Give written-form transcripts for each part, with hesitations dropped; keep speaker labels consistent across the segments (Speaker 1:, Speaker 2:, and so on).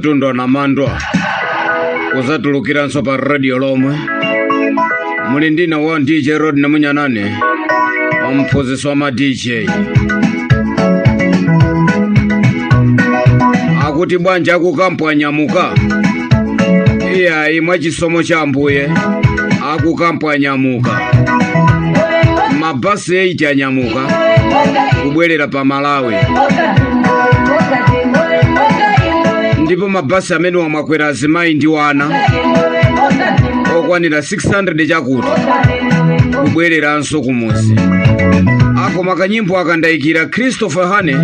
Speaker 1: Akatundu anamandwa kuzatulukiranso pa radio lomwe muli ndina wa DJ Rod Namunyanane, mphunzitsi wa ma DJ. Akuti bwanji akukampu anyamuka? Iyayi, mwachisomo cha Ambuye akukampu anyamuka. Mabasi 8 anyamuka kubwerera pa Malawi, ndipo mabasi amene wamwakwera azimayi ndi wana okwanira 600 chakuti kubwereranso kumuzi. Akoma kanyimbo akandayikira Christopher Hane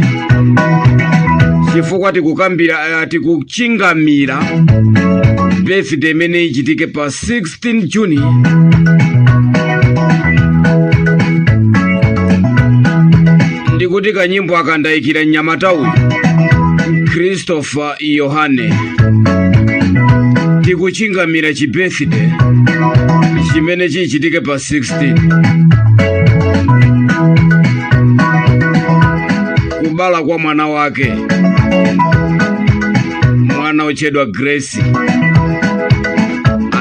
Speaker 1: chifukwa tikukambira, tikuchingamira birthday imene ichitike pa 16 Juni. Ndikuti kanyimbo akandayikira mnyamata uyu Christopher Yohane, tikuchingamira chi birthday chimene chichitike pa 16, kubala kwa mwana wake, mwana ochedwa Grace.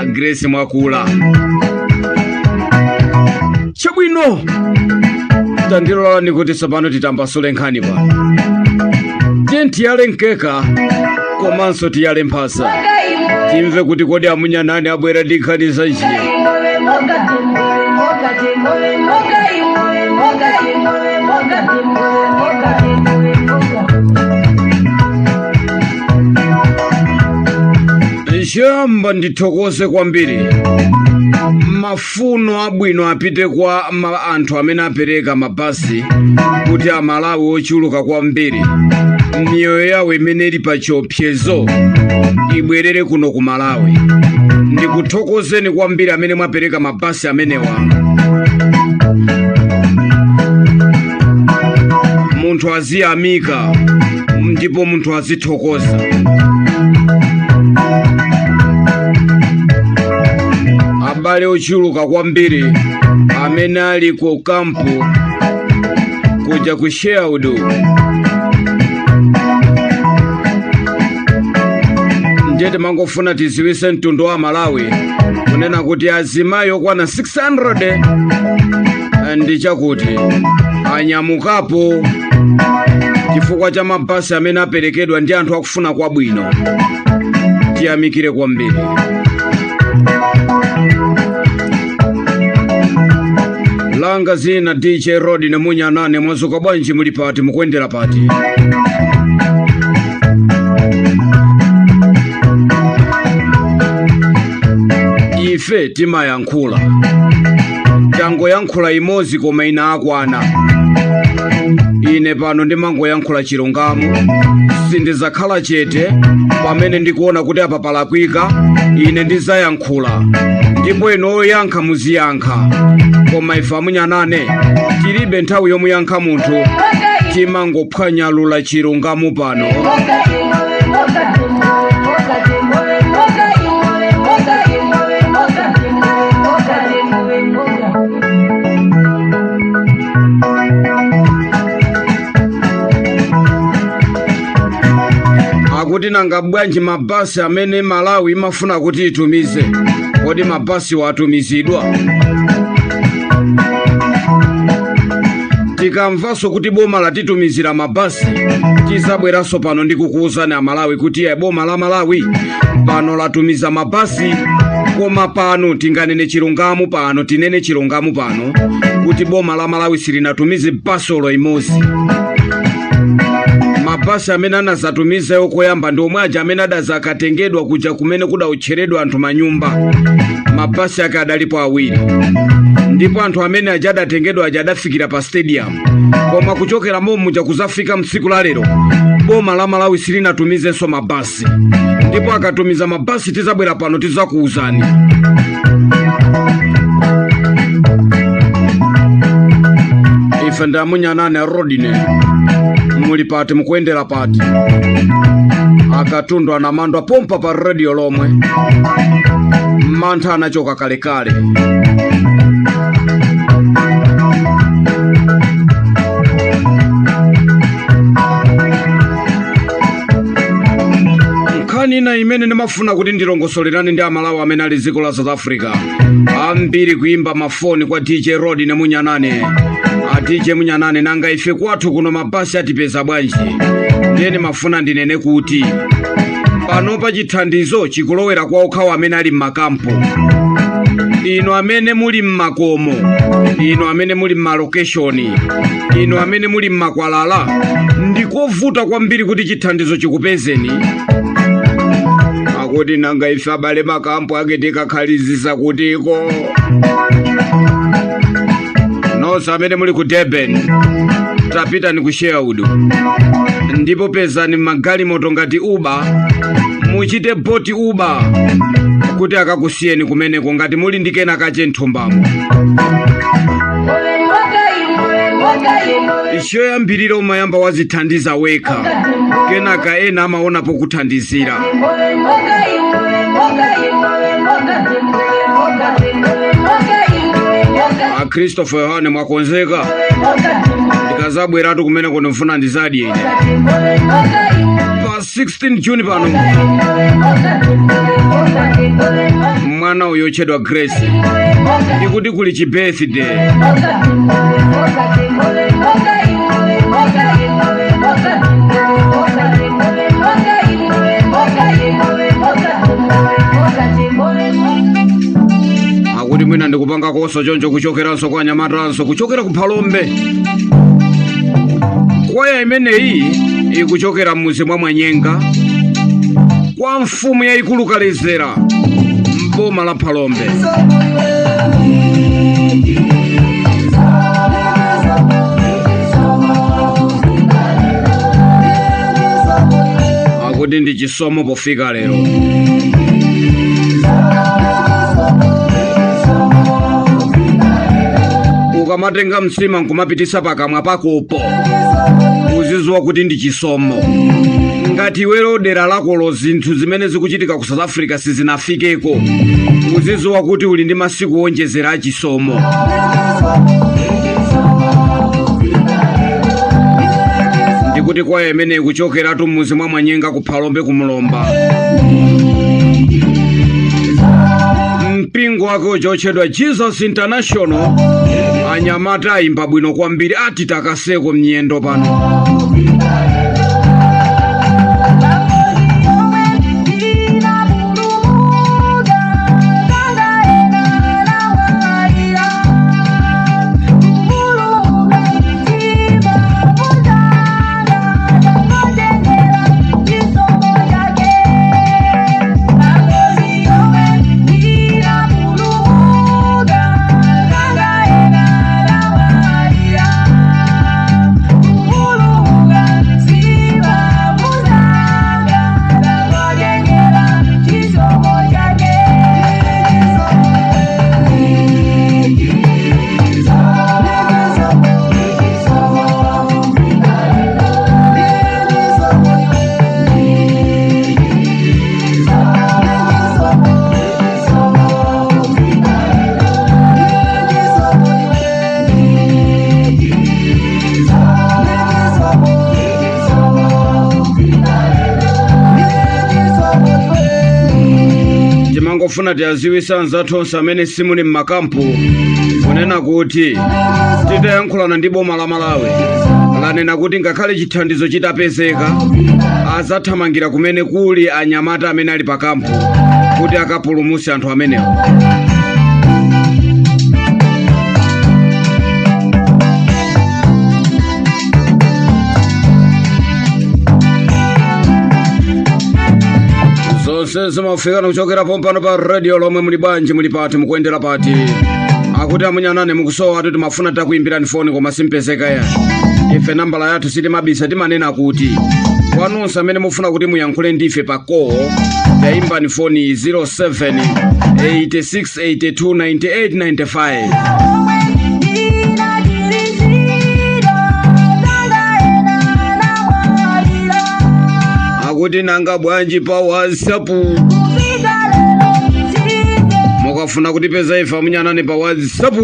Speaker 1: A Grace, mwakula chabwino. Tandilolani kuti tsopano titambasule nkhani pano. Tiye tiyale mkeka komanso tiyale mphasa, timve kuti kodi amunyanani abwera ndi nkhani zanji. Choyamba ndithokoze kwambiri, mafuno abwino apite kwa anthu amene apereka mabasi kuti Amalawi ochuluka kwambiri miyoyo yawo imene ili pa chiopsezo ibwerere kuno ku Malawi. Ndikuthokozeni kwambiri amene mwapereka mabasi amenewa. Munthu aziyamika ndipo munthu azithokoza. Abale ochuluka kwambiri amene ali ku kampu kuja ku Sherwood, ndiye timangofuna tiziwise mtundu wa Malawi kunena kuti azimayi okwana 600 ndi chakuti anyamukapo chifukwa cha mabasi amene aperekedwa ndi anthu akufuna kwabwino. Tiyamikire kwambiri. Langa zina DJ Rod Nemunyanane. Mwazuka bwanji? Muli pati? Mukuendera pati? Ife timayankhula, tangoyankhula imodzi koma ina akwana. Ine pano ndimangoyankhula chilungamo, sindizakhala chete pamene ndikuona kuti apa palakwika. Ine ndizayankhula ndipo inu oyankha muziyankha, koma ife amunyanane tilibe nthawi yomuyankha munthu, timangophwanyalula chilungamo pano. Akuti nanga bwanji mabasi amene Malawi imafuna kuti itumize, kodi mabasi watumizidwa? Tikamvanso kuti boma latitumizira mabasi, tizabweranso pano ndi kukuwuzani Amalawi kuti iye boma la Malawi pano latumiza mabasi. Koma pano tinganene chilungamo pano, tinene chilungamo pano kuti boma la Malawi silinatumize basi olo imodzi. Mabasi amene anazatumiza koyamba ndi omwe aja amene adazakatengedwa kuja kumene kudautcheredwa anthu manyumba. Mabasi ake adalipo awiri, ndipo anthu amene aja adatengedwa aja adafikira pa stadium. Koma kuchokera momuja kuzafika mtsiku la lero, boma la Malawi silinatumizenso mabasi, ndipo akatumiza mabasi tizabwera pano tizakuwuzani. Ife ndi amunyanane Rodine. Muli pati? Mukuyendera pati? Akatundu anamandwa pompa pa radio lomwe mantha anachoka kalekale. Nkhani Nkhani ina imene ndimafuna kuti ndilongosolerane ndi Amalawi amene ali dziko la South Africa, ambiri kuimba mafoni kwa DJ Rod ne Munyanane, a DJ Munyanane, nanga ife kwathu kuno mabasi atipeza bwanji? Ndiye ndimafuna ndinene kuti panopa chithandizo chikulowera kwa okhawo amene ali m'makampo. Inu amene muli m'makomo, inu amene muli m'malokeshoni, inu amene muli m'makwalala, ndikovuta kwambiri kuti chithandizo chikupezeni. Akuti nanga ife abale makampo ake tikakhalizisa kutiko? Nonse amene muli ku Durban, tapitani ku Sherwood ndipo pezani magalimoto ngati Uber, muchite Bolt, Uber kuti akakusiyeni kumeneko ngati muli ndi kena kache mthumbamo. Choyambirira umayamba wazithandiza wekha, kenaka ena amaona pokuthandizira. A Christopher Yohane, mwakonzeka? Ndikazabweratu kumeneko ndimfuna ndizadye ine pa 16 Juni pano. Mwana uyo otchedwa Grace, ndikuti kuli chi birthday. Akuti mwina ndikupanga koso choncho kuchokeranso kwa anyamatanso kuchokera ku Phalombe. Kwaya imeneyi ikuchokera m'muzi mwa Mwanyenga kwa mfumu yayikulu Kalezera m'boma la Phalombe. Akuti ndi chisomo pofika lero. Ukamatenga msima nkumapitisa pakamwa pakopo, uziziwa kuti ndi chisomo. Ngati iwero dera lakolo zinthu zimene zikuchitika ku South Africa sizinafikeko, uziziwa kuti uli ndi masiku wonjezera achisomo. Ndikuti kwaya imeneyi kuchokeratu mmuzi mwa Mwanyenga ku Phalombe kumulomba, mpingo wake uja otchedwa Jesus International. Anyamata ayimba bwino kwambiri, ati takaseko mnyendo pano. Timangofuna tiaziwisa anzathu onse amene simuli mmakampu kunena kuti titayankhulana ndi boma la Malawi, lanena kuti ngakhale chithandizo chitapezeka, azathamangira kumene kuli anyamata amene ali pakampu kuti akapulumuse anthu amenewo. Zonse zimafikana kuchokera pompano pa radio lomwe. Muli bwanji? Muli pati? Mukuyendera pati? Akuti amunyanane, mukusowa atu, timafuna takuimbirani foni koma simpezeka ya. Ife nambala yathu sitimabisa, timanena kuti kwa nonse amene mufuna kuti muyankhule ndife pa call, tayimbani foni 07 86 82 98 95. Akuti nanga bwanji pa WhatsApp? Mukafuna kutipeza ife amunyanane pa WhatsApp,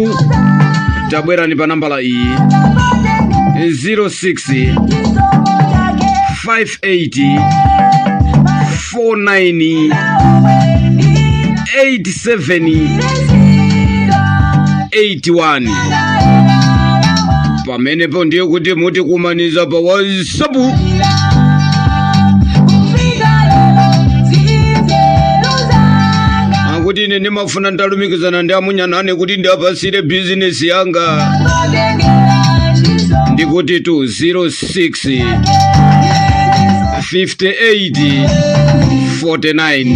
Speaker 1: tabwerani pa nambala iyi: 06 58 49 87 81. Pamenepo ndiye kuti mutikumaniza pa WhatsApp. Akuti ine ndimafuna ndalumikizana ndi amunyanane kuti ndiapasire bizinesi yanga, ndikuti 206 58 49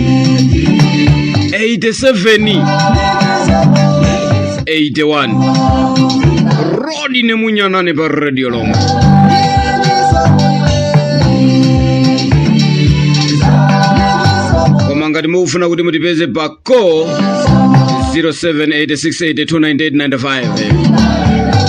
Speaker 1: 87 81. Rodi nemunyanane pa Radio Lomwe. Koma ngati mukufuna kuti mutipeze pa call, 0786829895.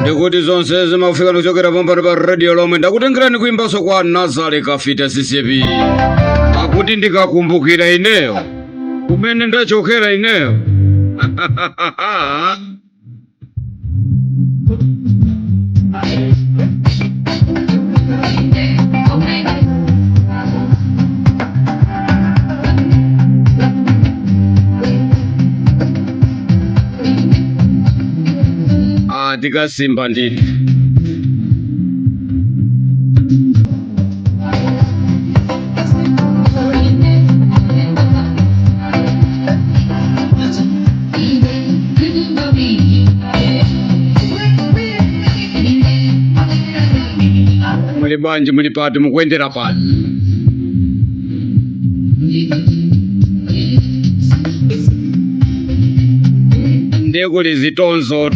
Speaker 1: Ndikuti zonse zimafika kuchokera pompano pa Radio Lomwe. Ndakutengerani kuimbaso kwa Nazare Kafita CCP, akuti ndikakumbukira ineyo kumene ndachokera ineyo. Ah, tikasimba ndini. Muli bwanji? Muli pati? Mukuendera pati? Ndiye kuli zitonzo,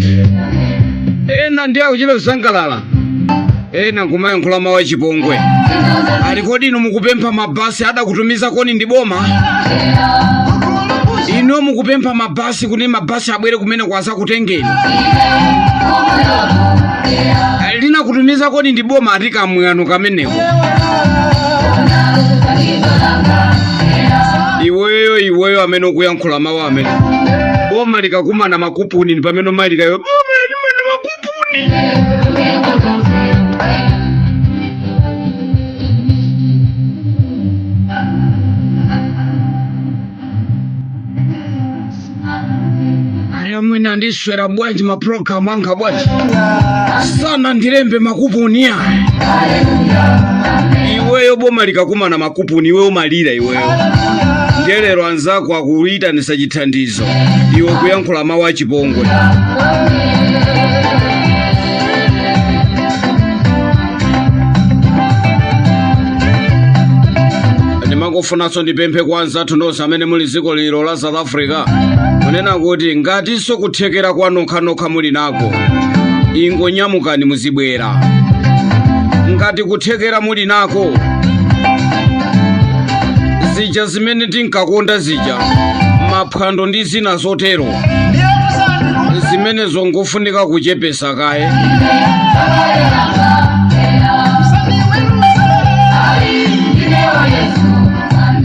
Speaker 1: ena ndiye akuchita kusangalala, ena nkumayankhula mawu achipongwe. Ali kodi inu mukupempha mabasi, adakutumiza koni ndi boma? Inu mukupempha mabasi kuti mabasi abwere kumene kwazakutengeni, linakutumiza kodi ndi boma? Ati kamwano kameneko. Iweyo, iweyo amene ukuyankhula mawu amene, boma likakumana makupuni ndi pamene umalira iwe, boma likumana makupuni. Aya, mwina andiswera bwanji mapulogalamu anga bwanji, sana ndilembe makupuni aya. Iweyo, boma likakumana makupuni iweyo umalira iweyo. Ndiye lero anzako akuyitanisa chithandizo, iwe kuyankhula mawu achipongwe. Ndimangofunanso ndipemphe kwa anzathu nonse amene muli dziko lilo la South Africa, kunena kuti ngatinso kuthekera kwa nokhanokha muli nako, ingonyamukani muzibwera. Ngati kuthekera muli nako, zija zimene tinkakonda zija, maphwando ndi zina zotero, zimene zongofunika kuchepesa kaye.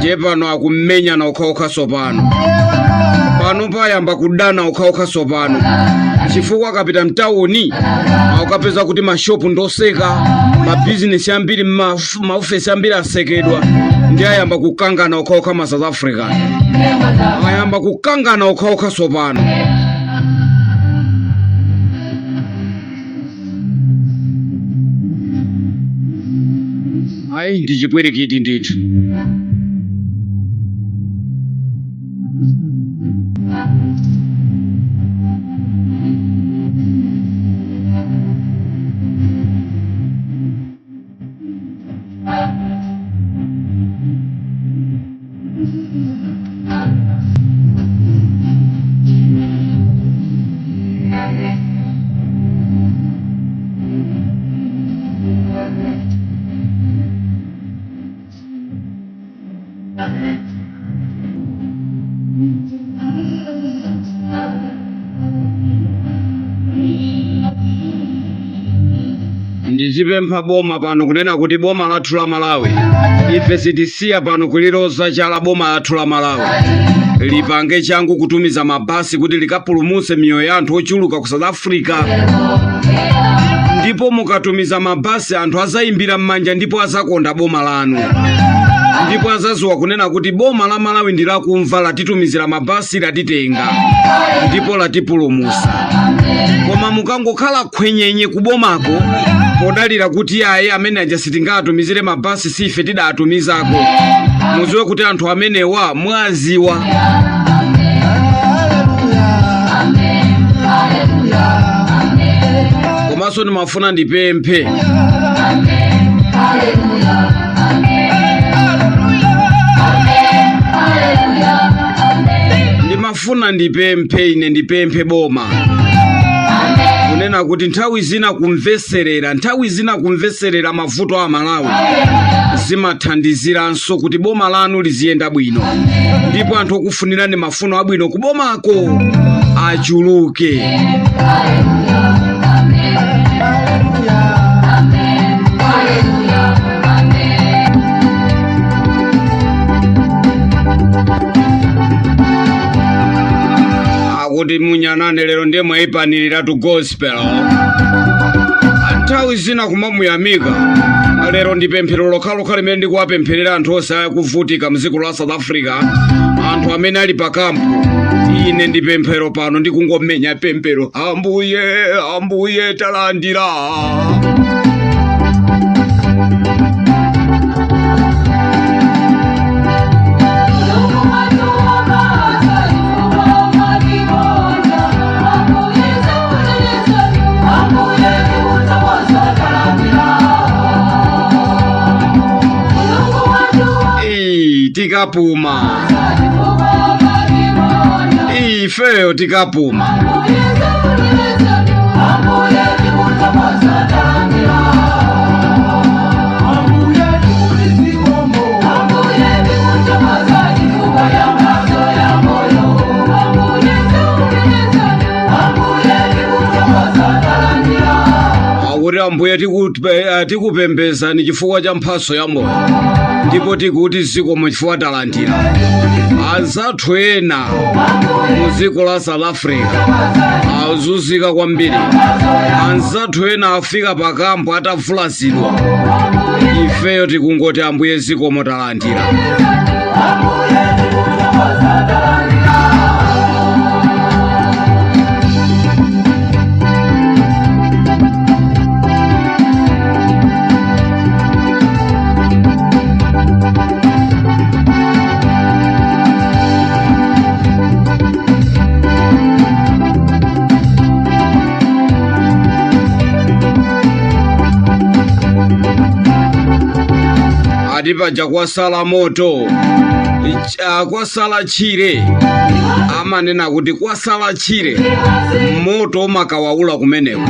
Speaker 1: Ndiye pano akumenyana okhaokha sopano. Pano payamba kudana okhaokha sopano, chifukwa akapita mtawuni akapeza kuti mashopu ndoseka, mabizinesi ambiri, maofesi ambiri asekedwa, ndi ayamba kukangana okhaokha. Ma South African ayamba kukangana okhaokha sopano. Ayi, ndi chipwirikiti ndithu. Ndizipempha boma pano kunena kuti boma lathu la Malawi, ife sitisiya pano kuliloza chala. Boma lathu la Malawi lipange changu kutumiza mabasi kuti likapulumutse miyoyo ya anthu ochuluka ku South Africa. Ndipo mukatumiza mabasi, anthu azayimbira m'manja ndipo azakonda boma lanu, ndipo azaziwa kunena kuti boma la Malawi ndi lakumva, latitumizira mabasi, latitenga ndipo latipulumutsa. Koma mukangokhala khwenyenye kubomako podalira kuti ayi, amene aja sitingatumizire mabasi, sife tidatumizako, muziwe kuti anthu amenewa mwaziwa. Komanso ndimafuna ndipemphe, ndimafuna ndipemphe ine, ndipemphe boma kunena kuti nthawi zina kumveserera, nthawi zina kumveserera mavuto a Malawi zimathandiziranso kuti boma lanu liziyenda bwino, ndipo anthu okufunirani mafuno abwino kubomako achuluke. Akuti munyanane lero ndiye mwayipaniliratu gospel. Nthawi zina kumamuyamika. Lero ndi pemphero lokhalokha limene ndikuwapempherera anthu onse akuvutika mdziko la South Africa, anthu amene ali pakampu. Ine ndi pemphero pano, ndikungomenya pemphero: Ambuye, Ambuye, talandira. Tikapuma ifeyo, tikapuma. Akuti Ambuye, tikupembezani chifukwa cha mphatso ya moyo, ndipo tikuti zikomo chifukwa talandira. Anzathu ena mu dziko la South Africa azunzika kwambiri, anzathu ena afika pakampo atavulazidwa. Ifeyo tikungoti Ambuye zikomo, talandira. Ati paja kwasala moto, kwasala tchire, amanena kuti kwasala tchire moto umakawawula kumeneko.